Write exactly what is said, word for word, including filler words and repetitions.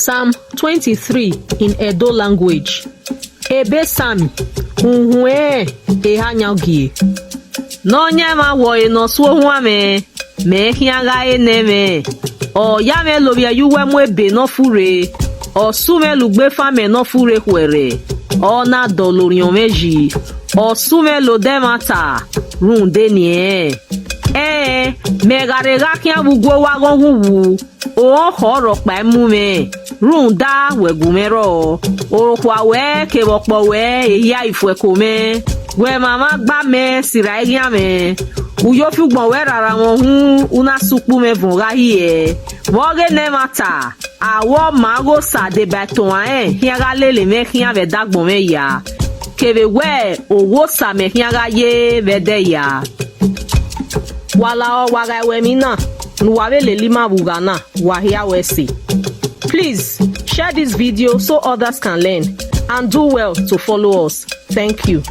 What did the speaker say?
Psalm twenty-three in Edo language. Ebe Psalm, uhunmwu eha yan gie. Nọyaẹnmwa wọre ne ọ su ohuan mwẹ, mẹ khian gha re ne ẹmwẹ. Ọ ya mwẹ lovbiẹ ye uwu ẹmu ebe ne ọ furre, ọ su mwẹ lele ugbefa amẹ ne ọ furre khuẹrhẹ, ọ na dọlọ orhiọn mwẹ yi, ọ su mwẹ la odẹ ẹmwata rhunmwuda eni ẹnrẹn. Ẹẹn, mẹ gha rhe gha khian vbe ugu owa aghọnghọn uwu, ohọnkhọ rhọkpa i mu mwẹ, rhunmwuda wẹ gu mwẹ rrọọ. Orukhua ruẹ kevbe ọkpọ ruẹ ehia i fuẹko mwẹ. Wẹ mwamwa gba mẹ sirra eghian mwẹ, u yo fi ugbọn ruẹ rara mwẹ uhunmwu, u na sẹ ukpu mwẹ vuọn gha hiẹ. Vbe ọghe ne ẹmwata, awẹ ọma ọghe Osa deba ẹtohan rẹn khian gha lele mwẹ khian vbe ẹdagbọn mwẹ ya, kevbe wẹ owa Osa mẹ khian gha ye vbe ẹdẹ ya. Wa lahọ, wa gha ru emwi na ne uwa vbe lele ima vbe ugha na, wa hia ru ẹse. Please share this video so others can learn, and do well to follow us. Thank you.